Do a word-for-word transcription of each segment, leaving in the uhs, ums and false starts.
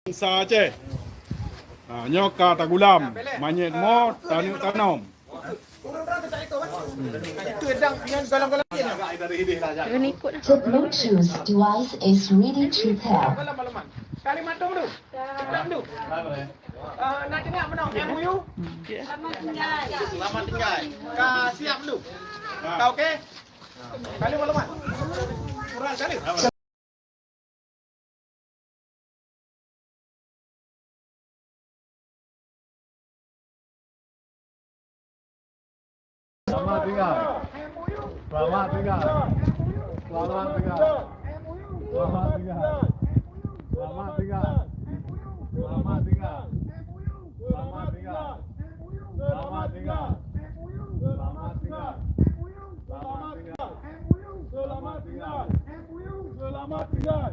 Bansa Aceh. Ha, nyoe ka tagulam, manyét mo taneuk tanom. Keuneuk ikut lah. The Bluetooth device is ready to pair. Kalimat tu. Nak dengar meunan M O U? Selamat tinggal. Ka siap dulu. Ka okey? Kali maklumat. Kurang kali. Selamat tinggal. Selamat tinggal. Selamat tinggal. Selamat tinggal. Selamat tinggal. Selamat tinggal. Selamat tinggal. Selamat tinggal. Selamat tinggal. Selamat tinggal. Selamat tinggal. Selamat tinggal. Selamat tinggal. Selamat tinggal.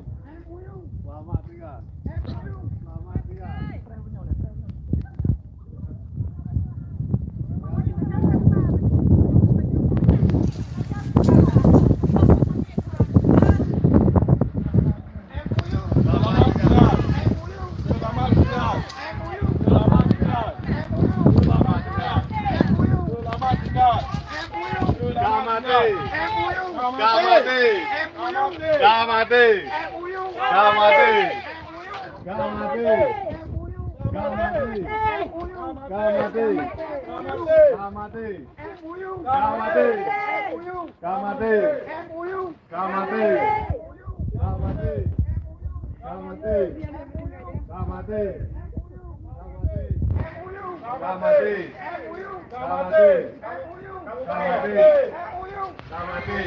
Ka maté. Ka maté. Ka maté. Ka maté. Ka maté. Ka maté. Ka maté. Ka maté. Ka maté. Ka maté. Ka maté. Ka maté. Ka maté. Ka maté. Ka maté. Ka maté. Ka maté. Ka maté.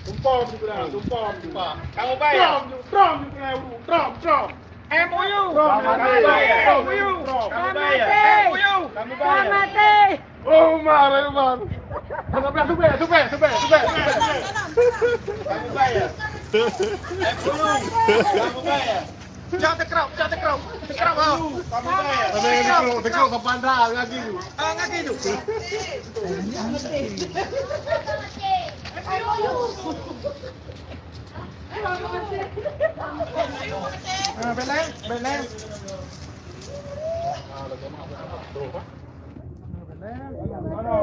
Tumpom ju keunan, tumpom ju. Kamu bayar. Trom ju, trom ju keunan, trom, trom. M O U. Trom, kamu bayar. M O U. Trom. Kamu bayar. M O U. Kamu bayar. Ka maté. Oh, Umar, Umar. Tubé, tubé, tubé, tubé, tubé. Kamu bayar. Kamu bayar. Jangan tekrok, jangan tekrok. Tekrok, oh. Kamu bayar. Ada yang tekrok, tekrok ke pandang lagi tu. Ah, lagi tu. Ah, belai, belai.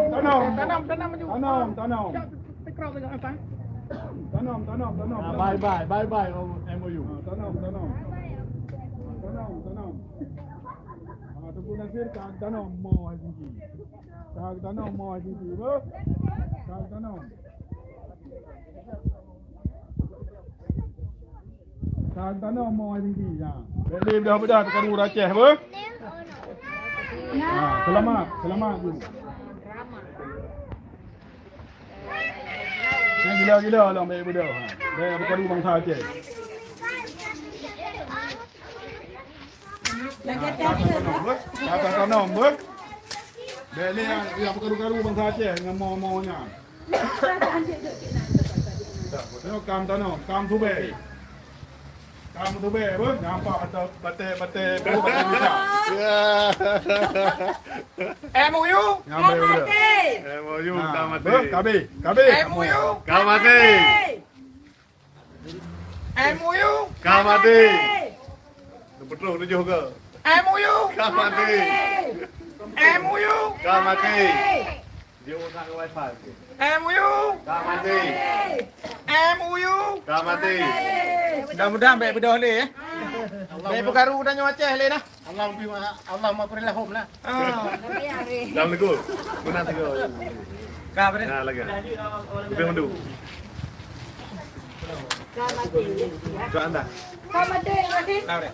Tanam, tanam. Tanam, tanam. Tanam, tanam. Tanam, tanam, tanam. Ah, bye, bye, bye, bye, M O U. Ah, tanam, tanam. Tanam, tanam. Ah, Teungku Nasir ka tanam mo hai singki. Ka tanam mo hai singki, beuh. Ka tanam. Ka tanam mo hai singki, ya. Bèk lé beudah-beudah teukaru ureueng Aceh, beuh. Ha, seulamat, seulamat ju. Nyang gila-gila lom bèk beudah. Ha, bèk teukaru bansa Aceh. Ha, ka tanam, beuh. Ka tanam, beuh. Bèk lé nyang teukaru-karu bansa Aceh ngon mo-mo nyan. Nyoe kam tanam, kam tubé. Kam tubé, beuh, nampak batèe, batèe, batèe, beuh, batèe bisa. Ya. M O U, nyampe ka udah. Maté. M O U, nah, ka maté. Beuh, kabeh, kabeh. M O U, ka maté. M O U, ka maté. Ka maté. Beutôi tujoh ke? M O U, ka maté. M O U, ka maté. Dia utak ke wifi. M O U. Ka maté. M O U. Ka maté. Mudah-mudahan bèk beudoh lé, eh. Bèk peukaru tanyoe Aceh lé nah. Allahumma, Allahumma ighfir lahum lah. Ah. Assalamualaikum. Mana tiga? Ka, bre. Nah, lagi. Lebih mendu. Ka maté. Ka anda. Ka maté, maté. Ka, bre.